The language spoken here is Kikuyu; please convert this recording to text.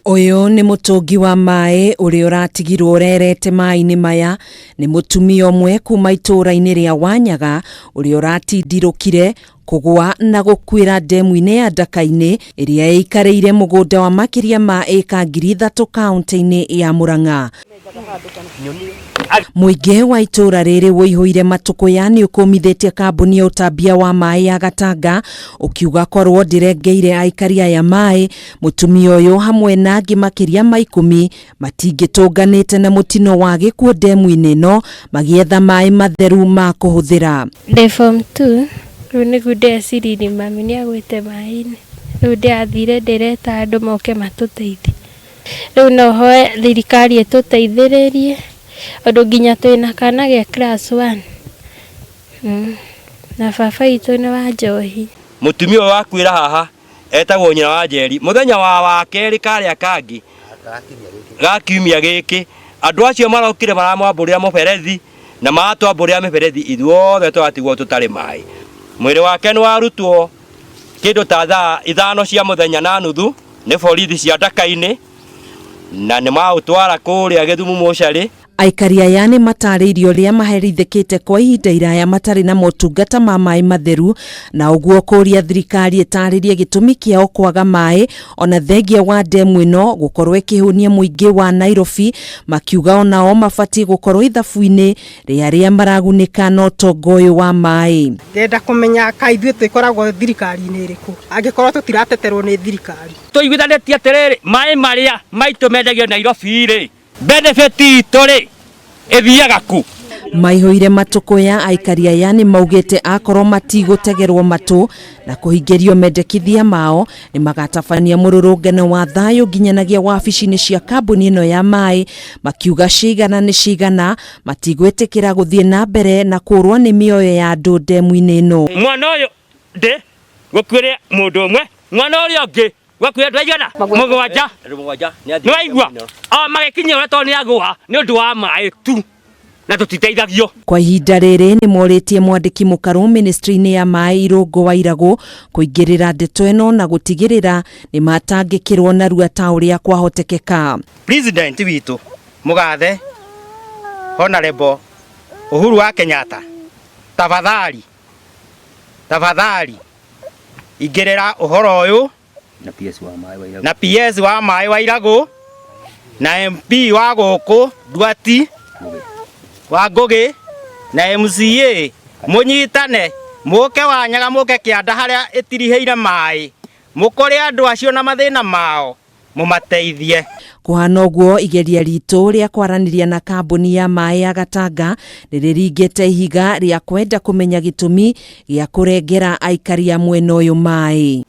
Ũyũ nĩ mũtũngi wa maĩ ũrĩa ũratigirwo ũrerete maĩ-inĩ maya nĩ mũtumia ũmwe kuma itũũra-inĩ rĩa Wanyaga ũrĩa ũratindirũkire kũgwa na gũkuĩra ndemu-inĩ ya Ndaka-inĩ ĩrĩa ĩikarĩire mũgũnda wa makĩria ma ĩka 3,000 kaunti-inĩ ya Murang'a. Mũingĩ wa itũũra rĩrĩ wũihũire matũkũya nĩ ũkũmithĩtie kambuni ya ũtambia wa maĩ ya Gatanga ũkiuga korwo ndĩrengeire aikari aya maĩ, mũtumia ũyũ hamwe na angĩ makĩria ma 10 matingĩtũnganĩte na mũtino wa gĩkuũ ndemu-inĩ ĩno magĩetha maĩ matheru ma kũhũthĩra. Ndĩ form 2 rĩu nĩguo ndeciririe mami nĩ agwĩte maĩ-inĩ, rĩu ndĩrathire ndĩreta andũ moke matũteithie. Rĩu no hoe thirikari ĩtũteithĩrĩrie ũndũ nginya twĩna kana ge class 1 na baba witũ nĩ wa njohi. Mũtumia ũyũ wakuĩra haha etagwo nyina wa Njeri. Mũthenya wa wakerĩ karĩa kangĩ ga kiumia gĩkĩ andũ acio marokire maramwambũrĩra mũberethi na matwambũrĩra mĩberethi ithuothe tũratigwo tũtarĩ maĩ. Mwĩrĩ wake nĩ warutwo kĩndũ ta thaa 5 cia mũthenya na nuthu nĩ borithi cia Ndaka-inĩ na nĩ maũtwara kũrĩa Gĩthumu mocarĩ. Aikari aya nĩ matarĩirie ũrĩa maherithĩkĩte kwa ihinda iraya matarĩ na motungata ma maĩ matheru na ũguo kũria thirikari ĩtarĩrie gĩtũmi kĩao kwaga maĩ ona thengia wa ndemu ĩno gũkorwo ĩkĩhũnia mũingĩ wa Nairobi, makiuga onao mabatiĩ gũkorwo ithabu-inĩ rĩa arĩa maragunĩka na ũtonga ũyũ wa maĩ. Ngenda kũmenya ka ithuĩ twĩkoragwo thirikari-inĩ ĩrĩkũ angĩkorwo tũtirateterwo nĩ thirikari. Tũiguithanĩtie atĩrĩrĩ, maĩ marĩa maitũ mendagio Nairobi rĩ, benefit itũ rĩ ĩthiaga ku? Maihũire matũkũya aikari aya nĩ maugĩte akorwo matigũtegerwo matũ na kũhingĩrio mendekithia mao nĩ magatabania mũrũrũngano wa thayũ nginyanagia wabici-inĩ cia kambuni ĩno ya maĩ, makiuga cigana nĩ cigana matigwĩtĩkĩra gũthiĩ na mbere na kũrwo nĩ mĩoyo ya andũ ndemu-inĩ ĩno. Mwana ũyũ ndĩ gũkuĩre mũndũ ũmwe, mwana ũrĩa ũngĩ gwakuĩre andũ aigana? Mũgwanja. Nĩ waigua? O magĩkinyia ũrĩa tondũ nĩ agũa nĩ ũndũ wa maĩ tu na tũtiteithagio. Kwa ihinda rĩrĩ nĩ morĩtie mwandĩki mũkarũ ministry-inĩ ya maĩ Irũngũ wa Iragũ kũingĩrĩra ndeto ĩno na gũtigĩrĩra nĩ matangĩkĩrwo narua ta ũrĩa kwahotekeka. President witũ mũgathe Honorable Uhuru wa Kenyatta, tafadhali tafadhali ingĩrĩra ũhoro ũyũ na PS wa maĩ wa Iragũ, na PS wa maĩ wa Iragũ na MP wa gũkũ Nduati wa Ngũgĩ na MCA, mũnyitane mũke Wanyaga mũke kĩanda harĩa ĩtirihĩire maĩ, mũkore andũ acio na mathĩna mao mũmateithie. Kũhana ũguo igeria ritũ rĩa kwaranĩria na kambuni ya maĩ ya Gatanga nĩ rĩringĩte ihiga rĩa kwenda kũmenya gĩtũmi gĩa kũrengera aikari a mwena ũyũ maĩ.